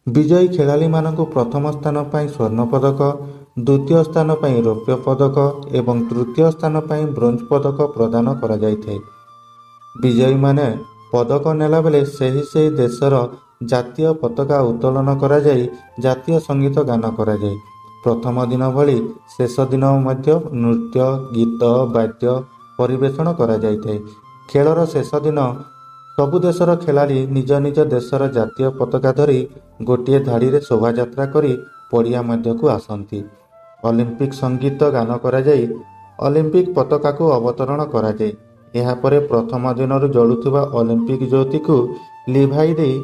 ବିଜୟୀ ଖେଳାଳିମାନଙ୍କୁ ପ୍ରଥମ ସ୍ଥାନ ପାଇଁ ସ୍ୱର୍ଣ୍ଣ ପଦକ, ଦ୍ୱିତୀୟ ସ୍ଥାନ ପାଇଁ ରୌପ୍ୟ ପଦକ ଏବଂ ତୃତୀୟ ସ୍ଥାନ ପାଇଁ ବ୍ରୋଞ୍ଜ ପଦକ ପ୍ରଦାନ କରାଯାଇଥାଏ। ବିଜୟୀମାନେ ପଦକ ନେଲାବେଳେ ସେହି ସେହି ଦେଶର ଜାତୀୟ ପତାକା ଉତ୍ତୋଳନ କରାଯାଇ ଜାତୀୟ ସଙ୍ଗୀତ ଗାନ କରାଯାଏ। ପ୍ରଥମ ଦିନ ଭଳି ଶେଷ ଦିନ ମଧ୍ୟ ନୃତ୍ୟ, ଗୀତ, ବାଦ୍ୟ ପରିବେଷଣ କରାଯାଇଥାଏ। ଖେଳର ଶେଷ ଦିନ ସବୁ ଦେଶର ଖେଳାଳି ନିଜ ନିଜ ଦେଶର ଜାତୀୟ ପତାକା ଧରି ଗୋଟିଏ ଧାଡ଼ିରେ ଶୋଭାଯାତ୍ରା କରି ପଡ଼ିଆ ମଧ୍ୟକୁ ଆସନ୍ତି। ଅଲିମ୍ପିକ୍ ସଙ୍ଗୀତ ଗାନ କରାଯାଇ ଅଲିମ୍ପିକ୍ ପତାକାକୁ ଅବତରଣ କରାଯାଏ। ଏହାପରେ ପ୍ରଥମ ଦିନରୁ ଜଳୁଥିବା ଅଲିମ୍ପିକ୍ ଜ୍ୟୋତିକୁ ଲିଭାଇ ଦେଇ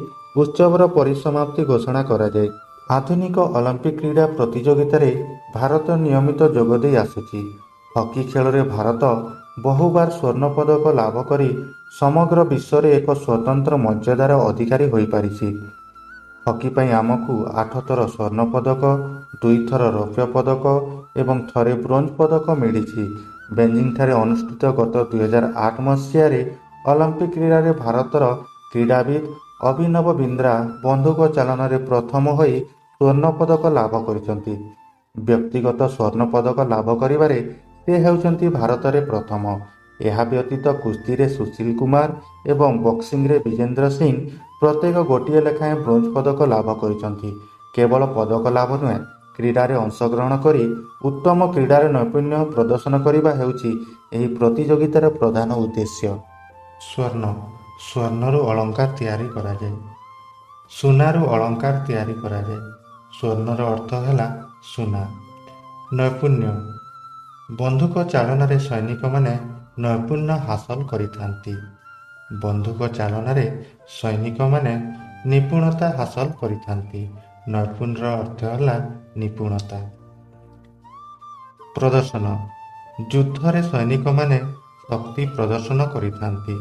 ଉତ୍ସବର ପରିସମାପ୍ତି ଘୋଷଣା କରାଯାଏ। ଆଧୁନିକ ଅଲିମ୍ପିକ୍ କ୍ରୀଡ଼ା ପ୍ରତିଯୋଗିତାରେ ଭାରତ ନିୟମିତ ଯୋଗ ଦେଇ ଆସୁଛି। ହକି ଖେଳରେ ଭାରତ ବହୁବାର ସ୍ୱର୍ଣ୍ଣ ପଦକ ଲାଭ କରି ସମଗ୍ର ବିଶ୍ୱରେ ଏକ ସ୍ୱତନ୍ତ୍ର ମର୍ଯ୍ୟାଦାର ଅଧିକାରୀ ହୋଇପାରିଛି। ହକି ପାଇଁ ଆମକୁ 8 ଥର ସ୍ୱର୍ଣ୍ଣ ପଦକ, 2 ଥର ରୌପ୍ୟ ପଦକ ଏବଂ ଥରେ ବ୍ରୋଞ୍ଜ ପଦକ ମିଳିଛି। ବେଜିଂଠାରେ ଅନୁଷ୍ଠିତ ଗତ 2008 ମସିହାରେ ଅଲିମ୍ପିକ୍ କ୍ରୀଡ଼ାରେ ଭାରତର କ୍ରୀଡ଼ାବିତ୍ ଅଭିନବ ବିନ୍ଦ୍ରା ବନ୍ଧୁକ ଚାଳନାରେ ପ୍ରଥମ ହୋଇ ସ୍ୱର୍ଣ୍ଣ ପଦକ ଲାଭ କରିଛନ୍ତି। ବ୍ୟକ୍ତିଗତ ସ୍ୱର୍ଣ୍ଣ ପଦକ ଲାଭ କରିବାରେ ସେ ହେଉଛନ୍ତି ଭାରତରେ ପ୍ରଥମ। ଏହା ବ୍ୟତୀତ କୁସ୍ତିରେ ସୁଶୀଲ କୁମାର ଏବଂ ବକ୍ସିଂରେ ବିଜେନ୍ଦର ସିଂ ପ୍ରତ୍ୟେକ ଗୋଟିଏ ଲେଖାଏଁ ବ୍ରୋଞ୍ଜ ପଦକ ଲାଭ କରିଛନ୍ତି। କେବଳ ପଦକ ଲାଭ ନୁହେଁ, କ୍ରୀଡ଼ାରେ ଅଂଶଗ୍ରହଣ କରି ଉତ୍ତମ କ୍ରୀଡ଼ାର ନୈପୁଣ୍ୟ ପ୍ରଦର୍ଶନ କରିବା ହେଉଛି ଏହି ପ୍ରତିଯୋଗିତାର ପ୍ରଧାନ ଉଦ୍ଦେଶ୍ୟ। ସ୍ୱର୍ଣ୍ଣ। ସ୍ୱର୍ଣ୍ଣରୁ ଅଳଙ୍କାର ତିଆରି କରାଯାଏ। ସୁନାରୁ ଅଳଙ୍କାର ତିଆରି କରାଯାଏ। ସ୍ୱର୍ଣ୍ଣର ଅର୍ଥ ହେଲା ସୁନା। ନୈପୁଣ୍ୟ। ବନ୍ଧୁକ ଚାଳନାରେ ସୈନିକମାନେ ନୈପୁଣ୍ୟ ହାସଲ କରିଥାନ୍ତି। ବନ୍ଧୁକ ଚାଳନାରେ ସୈନିକମାନେ ନିପୁଣତା ହାସଲ କରିଥାନ୍ତି। ନୈପୁଣ୍ୟର ଅର୍ଥ ହେଲା ନିପୁଣତା। ପ୍ରଦର୍ଶନ। ଯୁଦ୍ଧରେ ସୈନିକମାନେ ଶକ୍ତି ପ୍ରଦର୍ଶନ କରିଥାନ୍ତି।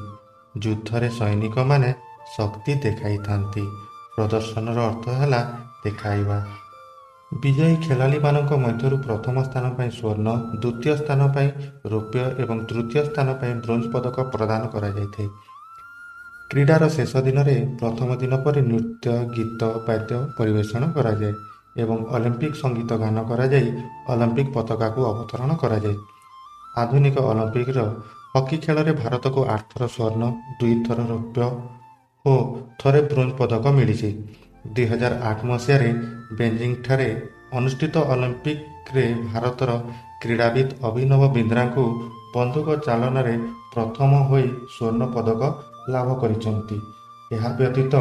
ଯୁଦ୍ଧରେ ସୈନିକମାନେ ଶକ୍ତି ଦେଖାଇଥାନ୍ତି। ପ୍ରଦର୍ଶନର ଅର୍ଥ ହେଲା ଦେଖାଇବା। ବିଜୟୀ ଖେଳାଳିମାନଙ୍କ ମଧ୍ୟରୁ ପ୍ରଥମ ସ୍ଥାନ ପାଇଁ ସ୍ୱର୍ଣ୍ଣ, ଦ୍ୱିତୀୟ ସ୍ଥାନ ପାଇଁ ରୌପ୍ୟ ଏବଂ ତୃତୀୟ ସ୍ଥାନ ପାଇଁ ବ୍ରୋଞ୍ଜ ପଦକ ପ୍ରଦାନ କରାଯାଇଥାଏ। କ୍ରୀଡ଼ାର ଶେଷ ଦିନରେ ପ୍ରଥମ ଦିନ ପରି ନୃତ୍ୟ, ଗୀତ, ବାଦ୍ୟ ପରିବେଷଣ କରାଯାଏ ଏବଂ ଅଲିମ୍ପିକ୍ ସଙ୍ଗୀତ ଗାନ କରାଯାଇ ଅଲିମ୍ପିକ୍ ପତାକାକୁ ଅବତରଣ କରାଯାଏ। ଆଧୁନିକ ଅଲିମ୍ପିକ୍ର ହକି ଖେଳରେ ଭାରତକୁ 8 ଥର ସ୍ୱର୍ଣ୍ଣ, 2 ଥର ରୌପ୍ୟ ଓ ଥରେ ବ୍ରୋଞ୍ଜ ପଦକ ମିଳିଛି। 2008 ମସିହାରେ ବେଜିଂଠାରେ ଅନୁଷ୍ଠିତ ଅଲିମ୍ପିକ୍ରେ ଭାରତର କ୍ରୀଡ଼ାବିତ୍ ଅଭିନବ ବିନ୍ଦ୍ରାଙ୍କୁ ବନ୍ଧୁକ ଚାଳନାରେ ପ୍ରଥମ ହୋଇ ସ୍ୱର୍ଣ୍ଣ ପଦକ ଲାଭ କରିଛନ୍ତି। ଏହା ବ୍ୟତୀତ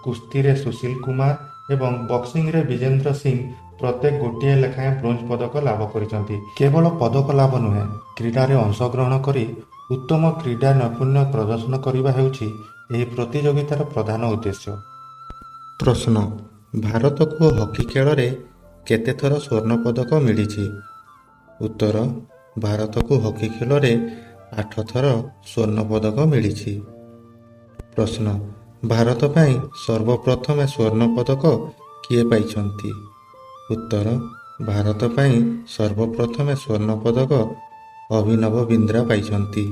କୁସ୍ତିରେ ସୁଶୀଲ କୁମାର ଏବଂ ବକ୍ସିଂରେ ବିଜେନ୍ଦର ସିଂ ପ୍ରତ୍ୟେକ ଗୋଟିଏ ଲେଖାଏଁ ବ୍ରୋଞ୍ଜ ପଦକ ଲାଭ କରିଛନ୍ତି। କେବଳ ପଦକ ଲାଭ ନୁହେଁ, କ୍ରୀଡ଼ାରେ ଅଂଶଗ୍ରହଣ କରି ଉତ୍ତମ କ୍ରୀଡ଼ା ନୈପୁଣ୍ୟ ପ୍ରଦର୍ଶନ କରିବା ହେଉଛି ଏହି ପ୍ରତିଯୋଗିତାର ପ୍ରଧାନ ଉଦ୍ଦେଶ୍ୟ। ପ୍ରଶ୍ନ: ଭାରତକୁ ହକି ଖେଳରେ କେତେଥର ସ୍ୱର୍ଣ୍ଣ ପଦକ ମିଳିଛି? ଉତ୍ତର: ଭାରତକୁ ହକି ଖେଳରେ 8 ଥର ସ୍ୱର୍ଣ୍ଣ ପଦକ ମିଳିଛି। ପ୍ରଶ୍ନ: ଭାରତ ପାଇଁ ସର୍ବପ୍ରଥମେ ସ୍ୱର୍ଣ୍ଣ ପଦକ କିଏ ପାଇଛନ୍ତି? ଉତ୍ତର: ଭାରତ ପାଇଁ ସର୍ବପ୍ରଥମେ ସ୍ୱର୍ଣ୍ଣ ପଦକ ଅଭିନବ ବିନ୍ଦ୍ରା ପାଇଛନ୍ତି।